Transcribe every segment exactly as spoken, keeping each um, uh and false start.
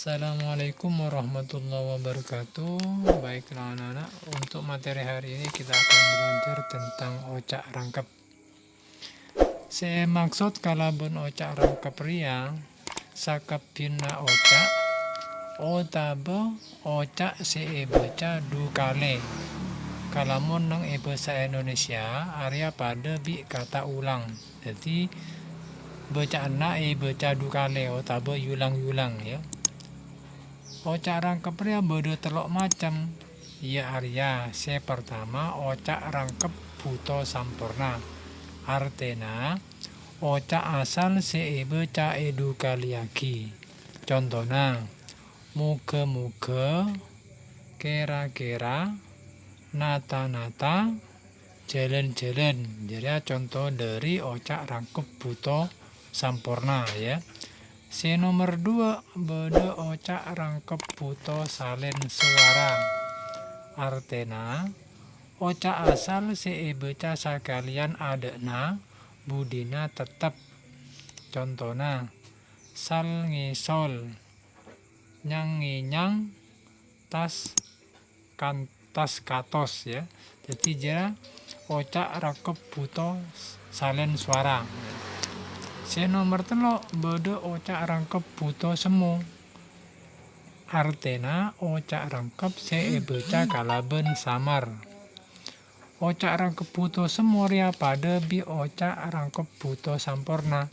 Assalamualaikum warahmatullahi wabarakatuh. Baiklah anak-anak, untuk materi hari ini kita akan belajar tentang oca' rangkep. Sè èmaksod kalabân oca' rangkep rèya sakabbhiyânna oca' otabâ oca' sè èbâca du kalè. Kalamon neng è bhâsa Indonesia arèya padâ bi' kata ulang. Dhâddhi, bâca'anna èbâca du kalè otabâ yulang-yulang, ya. Oca' rangkep rèya bâdâ tello' macem, iyâ arèya, sè partama, oca' rangkep bhuto samporna. Artèna, oca' asal sè èbâca èdukalèyaghi. Contona, mogâ-mogâ, kèra-kèra, nata-nata, jhâlân-jhâlân. Jârèya conto dhâri oca' rangkep bhuto samporna, ya. Sè nomer duwâ' bâdâ oca' rangkep bhuto salèn sowara. Artèna, oca' asal sè èbâca sakalèyan adâ'na budina tettep. Contona, sal-ngèsol, nyang-ngènyang, tas kan-, tas katos, ya. Dhâddhi, jârèya oca' rangkep bhuto salèn sowara. Sè nomer tello' bâdâ oca' rangkep bhuto semmo. Artèna oca' rangkep sè èbâca kalabân samar. Oca' rangkep bhuto semmo rèya padâ bi' oca' rangkep bhuto samporna.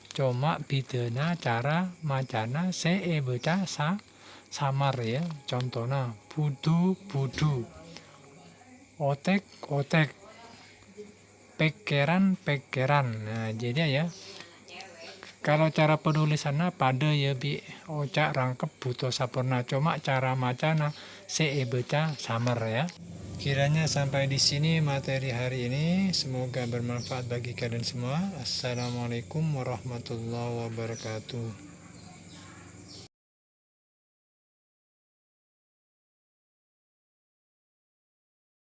Coma bhidhâna cara macana sè èbâca sa-, samar, ya. Contona, budhu-budhu, otèk-otèk, pèkkèran-pèkkèran. Nah, jadi, ya, kalau cara penulisanna padâ, ya, bi' oca' rangkep bhuto samporna, coma cara macana sè èbâca samar, ya. Kiranya sampai di sini materi hari ini. Semoga bermanfaat bagi kalian semua. Assalamualaikum warahmatullahi wabarakatuh.